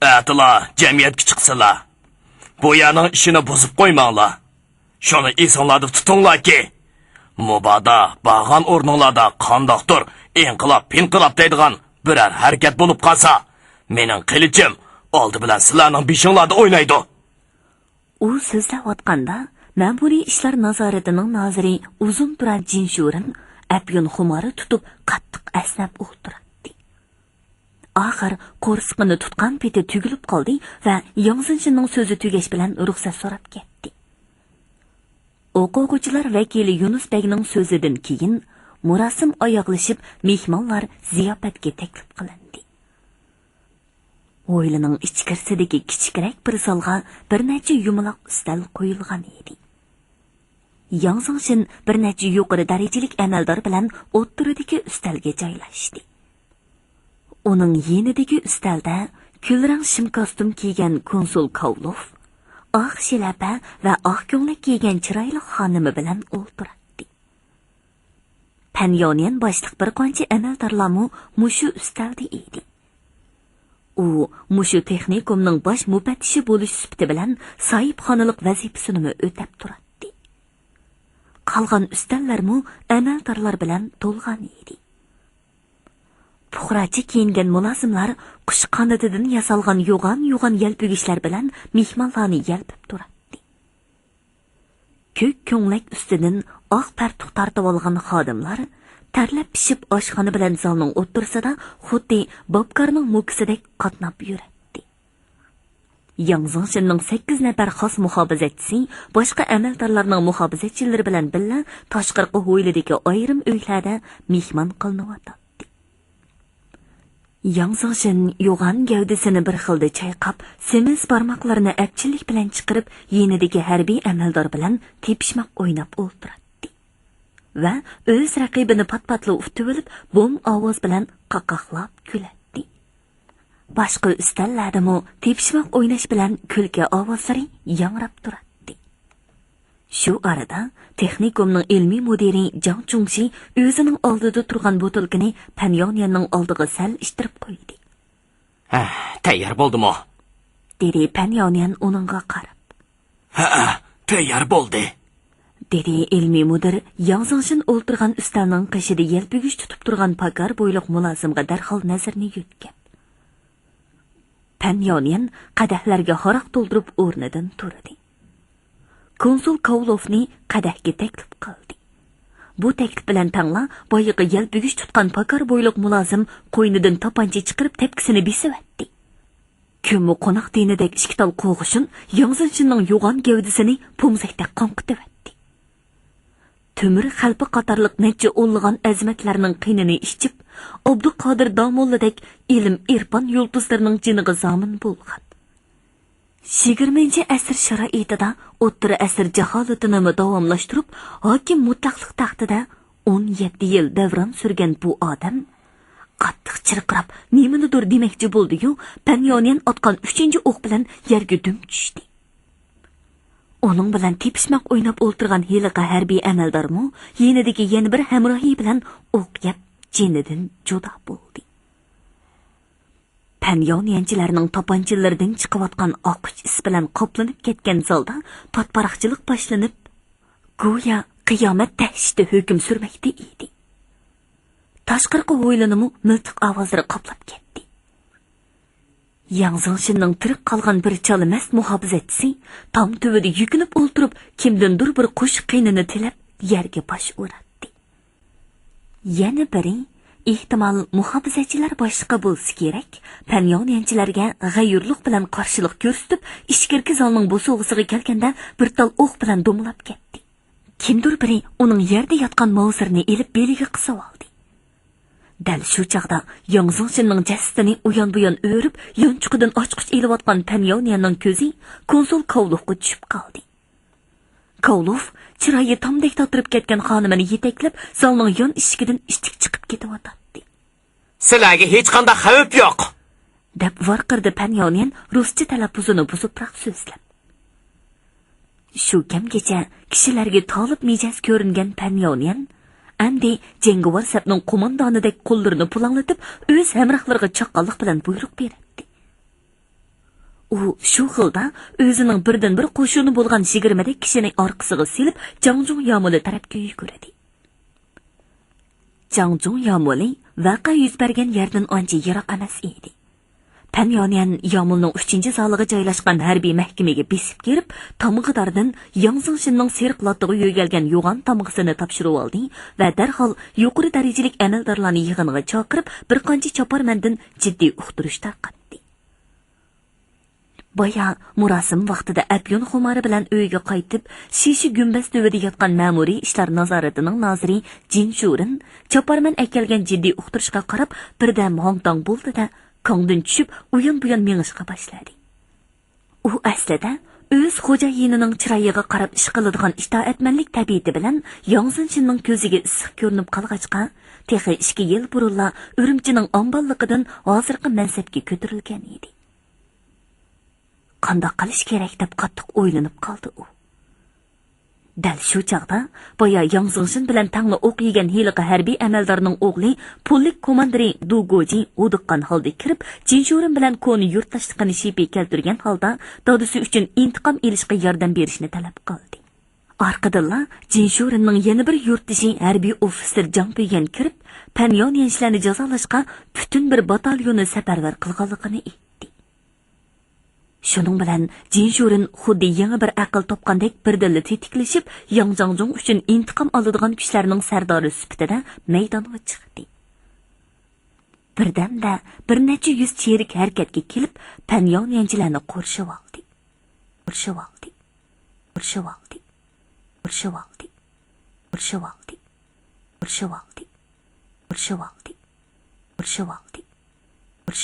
ئەتىلا جەمئىيەتكە چىقسىلا، بۇ يەرنىڭ ئىشىنى بۇزۇپ قويماڭلار. شۇنى ئېسىڭلاردا تۇتۇڭلاركى، مۇبادا بارغان ئورنۇڭلاردا قانداقتۇر ئىنقىلاب، پىنقىلاب دەيدىغان بىرەر ھەرىكەت بولۇپ قالسا، مېنىڭ قىلىچىم ئالدى بىلەن سىلەرنىڭ بېشىڭلاردا ئوينايدۇ. ئۇ سۆزلەۋاتقاندا، مەمۇرىي ئىشلار نازارىتىنىڭ نازىرى ئۇزۇن تۇرا جىنشۇرېن ئەپيۈن خۇمارى تۇتۇپ، قاتتىق ئەسنەپ ئولتۇراتتى. ئاخىر قورسىقىنى تۇتقان پېتى تۈگۈلۈپ قالدى ۋە ياڭ زېڭشىننىڭ سۆزى تۈگەش بىلەن رۇخسەت سوراپ كەتتى. ئوقۇغۇچىلار ۋەكىلى يۇنۇس بەگنىڭ سۆزىدىن كېيىن، مۇراسىم ئاياغلىشىپ، مېھمانلار زىياپەتكە تەكلىپ قىلىندى. ھويلىنىڭ ئىچكىرىسىدىكى كىچىكرەك بىر زالغا بىر نەچچە يۇمىلاق ئۈستەل قويۇلغان ئىدى. ياڭ زېڭشىن بىر نەچچە يۇقىرى دەرىجىلىك ئەمەلدار بىلەن ئوتتۇرىدىكى ئۈستەلگە جايلاشتى. ئۇنىڭ يېنىدىكى ئۈستەلدە كۈلرەڭ شىم كاستۇم كىيگەن كونسۇل كاۋلوف، ئاق شىلەپە ۋە ئاق كۆڭلەك كىيگەن چىرايلىق خانىمى بىلەن ئولتۇراتتى. پەن ياۋنيەن باشلىق بىر قانچە ئەمەلدارلارمۇ مۇشۇ ئۈستەلدە ئىدى. ئۇ مۇشۇ تېخنىكومنىڭ باش مۇپەتتىشى بولۇش سۈپىتى بىلەن ساھىبخانىلىق ۋەزىپىسىنىمۇ ئۆتەپ تۇراتتى. قالغان ئۈستەللەرمۇ ئەمەلدارلار بىلەن تولغان ئىدى. پۇقراچە كىيىنگەن مۇلازىملار قۇش قانىتىدىن ياسالغان يوغان-يوغان يەلپۈگۈچلەر بىلەن مېھمانلارنى يەلپۈپ تۇراتتى. كۆك كۆڭلەك ئۈستىدىن ئاق پەرتۇق تارتىۋالغان خادىملار تەرلەپ پىشىپ ئاشخانا بىلەن زالنىڭ ئوتتۇرىسىدا خۇددى بابكارنىڭ موكىسىدەك قاتناپ يۈرەتتى. ياڭ زېڭشىننىڭ سەككىز نەپەر خاس مۇھاپىزەتچىسى باشقا ئەمەلدارلارنىڭ مۇھاپىزەتچىلىرى بىلەن بىللە تاشقىرىقى ھويلىدىكى ئايرىم ئۆيلەردە مېھمان قىلىنىۋاتاتتى. ياڭ زېڭشىن يوغان گەۋدىسىنى بىر خىلدا چايقاپ، سېمىز بارماقلىرىنى ئەپچىللىك بىلەن چىقىرىپ، يېنىدىكى ھەربىي ئەمەلدار بىلەن تېپىشماق ئويناپ ئولتۇراتتى ۋە ئۆز رەقىبىنى پات-پاتلا ئۇتۇۋېلىپ، بوم ئاۋاز بىلەن قاقاقلاپ كۈلەتتى. باشقا ئۈستەللەردىمۇ تېپىشماق ئويناش بىلەن كۈلكە ئاۋازلىرى ياڭراپ تۇراتتى. شۇ ئارىدا تېخنىكومنىڭ ئىلمىي مۇدىرى جاڭ چۇڭشى ئۆزىنىڭ ئالدىدا تۇرغان بوتۇلكىنى پەن ياۋنيەننىڭ ئالدىغا سەل ئىتتىرىپ قويدى. ھە، تەييار بولدىمۇ؟ دېدى پەن ياۋنيەن ئۇنىڭغا قاراپ. ھە، تەييار بولدى، دېدى ئىلمىي مۇدىر ياڭ زېڭشىن ئولتۇرغان ئۈستەلنىڭ قېشىدا يەلپۈگۈچ تۇتۇپ تۇرغان پاكار بويلۇق مۇلازىمغا دەرھال نەزىرىنى يۆتكەپ. پەن ياۋنيەن قەدەھلەرگە ھاراق تولدۇرۇپ ئورنىدىن تۇردى. كونسۇل كاۋلوفنى قەدەھكە تەكلىپ قىلدى. بۇ تەكلىپ بىلەن تەڭلا بايىقى يەلپۈگۈچ تۇتقان پاكار بويلۇق مۇلازىم قوينىدىن تاپانچا چىقىرىپ تەپكىسىنى بېسىۋەتتى. كۈنمۇ قوناق دېنىدەك ئىككى تال قوغۇشۇن ياڭ زېڭشىننىڭ يوغان گەۋدىسىنى پومزەكتەك قاڭقىتىۋەتتى. تۆمۈر خەلپە قاتارلىق نەچچە ئونلىغان ئەزىمەتلەرنىڭ قېنىنى ئىچىپ، ئابدۇقادىر داموللىدەك ئىلىم-ئېرپان يۇلتۇزلىرىنىڭ جېنىغا زامىن بولغان. يىگىرمىنچى ئەسىر شارائىتىدا ئوتتۇرا ئەسىر جاھالىتىنىمۇ داۋاملاشتۇرۇپ، ھاكىم مۇتلەقلىق تەختىدە ئون يەتتە يىل دەۋران سۈرگەن بۇ ئادەم قاتتىق چىرقىراپ، نېمىنىدۇر دېمەكچى بولدى-يۇ، پەن ياۋنيەن ئاتقان ئۈچىنچى ئوق بىلەن يەرگە دۈم چۈشتى. ئۇنىڭ بىلەن تېپىشماق ئويناپ ئولتۇرغان ھېلىقى ھەربىي ئەمەلدارمۇ، يېنىدىكى يەنە بىر ھەمراھى بىلەن ئوق يەپ، جېنىدىن جۇدا بولدى. پەن ياۋنيەنچىلەرنىڭ تاپانچىلىرىدىن چىقىۋاتقان ئاقۇچ ئىس بىلەن قاپلىنىپ كەتكەن زالدا پاتىپاراقچىلىق باشلىنىپ، گويا قىيامەت دەھشىتى ھۆكۈم سۈرمەكتە ئىدى. تاشقىرىقى ھويلىنىمۇ مىلتىق ئاۋازلىرى قاپلاپ كەتتى. ياڭ زېڭشىننىڭ تىرىك قالغان بىر چالا مەست مۇھاپىزەتچىسى تام تۈۋىدە يۈكۈنۈپ ئولتۇرۇپ، كىمدىندۇر بىر قوشۇق قېنىنى تىلەپ، يەرگە باش ئۇراتتى. يەنە بىرى، ئېھتىمال، مۇھاپىزەتچىلەر باشلىقى بولسا كېرەك، پەنياۋنيەنچىلەرگە غەيۇرلۇق بىلەن قارشىلىق كۆرسىتىپ، ئىچكىرىكى زالنىڭ بوسۇغىسىغا كەلگەندە بىر تال ئوق بىلەن دومىلاپ كەتتى. كىمدۇر بىرى ئۇنىڭ يەردە ياتقان ماۋزېرنى ئېلىپ بېلىگە قىسىۋالدى. دەل شۇ چاغدا ياڭ زېڭشىننىڭ جەسىتىنى ئۇيان-بۇيان ئۆرۈپ، يانچۇقىدىن ئاچقۇچ ئېلىۋاتقان پەن ياۋنيەننىڭ كۆزى كونسۇل كاۋلۇفقا چۈشۈپ قالدى. كاۋلۇف چىرايى تامدەك تاتىرىپ كەتكەن خانىمىنى يېتەكلەپ، زالنىڭ يان ئىشىكىدىن ئىتتىك چىقىپ كېتىۋاتاتتى. سىلەرگە ھېچقانداق خەۋپ يوق! دەپ ۋارقىرىدى پەن ياۋنيەن رۇسچە تەلەپپۇزىنى بۇزۇپراق سۆزلەپ. شۇ كەمگىچە كىشىلەرگە تالىپ مىجەز كۆرۈنگەن پەن ياۋنيەن ئەمدى جەڭگىۋار سەپنىڭ قوماندانىدەك قوللىرىنى پۇلاڭلىتىپ، ئۆز ھەمراھلىرىغا چاققانلىق بىلەن بۇيرۇق بېرەتتى. ئۇ شۇ خىلدا ئۆزىنىڭ بىردىنبىر قوشۇنى بولغان يىگىرمىدەك كىشىنى ئارقىسىغا سېلىپ، جاڭجۇڭ يامۇلى تەرەپكە يۈگۈردى. جاڭجۇڭ يامۇلى ۋەقە يۈز بەرگەن يەردىن ئانچە يىراق ئەمەس ئىدى. پەن ياۋنيەن يامۇلنىڭ ئۈچىنچى زالىغا جايلاشقان ھەربىي مەھكىمىگە بېسىپ كىرىپ، تامغىداردىن ياڭ زېڭشىننىڭ سېرىق لاتىغا يۆگەلگەن يوغان تامغىسىنى تاپشۇرۇۋالدى ۋە دەرھال يۇقىرى دەرىجىلىك ئەمەلدارلارنى يىغىنغا چاقىرىپ، بىر قانچە چاپارمەندىن جىددىي ئۇقتۇرۇش تارقاتتى. بايا مۇراسىم ۋاقتىدا ئەپيۈن خۇمارى بىلەن ئۆيىگە قايتىپ، شىشە گۈمبەز تۈۋىدە ياتقان مەمۇرىي ئىشلار نازارىتىنىڭ نازىرى جىن شۇرىن چاپارمەن ئەكەلگەن جىددىي ئۇقتۇرۇشقا قاراپ، بىردەم ھاڭ-تاڭ بولدى-دە، كاڭدىن چۈشۈپ، ئۇيان-بۇيان مېڭىشقا باشلىدى. ئۇ ئەسلىدە ئۆز خوجايىنىنىڭ چىرايىغا قاراپ ئىش قىلىدىغان ئىتائەتمەنلىك تەبىئىتى بىلەن ياڭ زېڭشىننىڭ كۆزىگە ئىسسىق كۆرۈنۈپ قالغاچقا، تېخى ئىككى يىل بۇرۇنلا ئۈرۈمچىنىڭ ئامباللىقىدىن ھازىرقى مەنسەپكە كۆتۈرۈلگەن ئىدى. قانداق قىلىش كېرەك دەپ قاتتىق ئويلىنىپ قالدى ئۇ. دەل شۇ چاغدا بايا ياڭ زېڭشىن بىلەن تەڭلا ئوق يېگەن ھېلىقى ھەربىي ئەمەلدارنىڭ ئوغلى پولك كوماندىرى دۇ گوجى ھودۇققان ھالدا كىرىپ، جىنشۇرىن بىلەن كونا يۇرتداشلىقىنى شىپى كەلتۈرگەن ھالدا دادىسى ئۈچۈن ئىنتىقام ئېلىشقا ياردەم بېرىشنى تەلەپ قىلدى. ئارقىدىنلا جىنشۇرىننىڭ يەنە بىر يۇرتدىشى ھەربىي ئوفىتسېر جاڭ پىييەن كىرىپ، پەن ياۋنيەنچىلەرنى جازالاشقا پۈتۈن بىر باتاليوننى سەپەرۋەر قىلغانلىقىنى ئېيتتى. شۇنىڭ بىلەن جىنشۇرىن خۇددى يېڭى بىر ئەقىل تاپقاندەك بىردىنلا تېتىكلىشىپ، ياڭ جاڭجۇڭ ئۈچۈن ئىنتىقام ئالىدىغان كۈچلەرنىڭ سەردارى سۈپىتىدە مەيدانغا چىقتى. بىردەمدە بىر نەچچە يۈز چېرىك ھەرىكەتكە كېلىپ، پەن ياۋنيەنچىلەرنى قورشىۋالدى. قورشىۋالدى. قورشىۋالدى. قورشىۋالدى. قورشىۋالدى. قورشىۋالدى. قورشىۋالدى. قورشىۋالدى.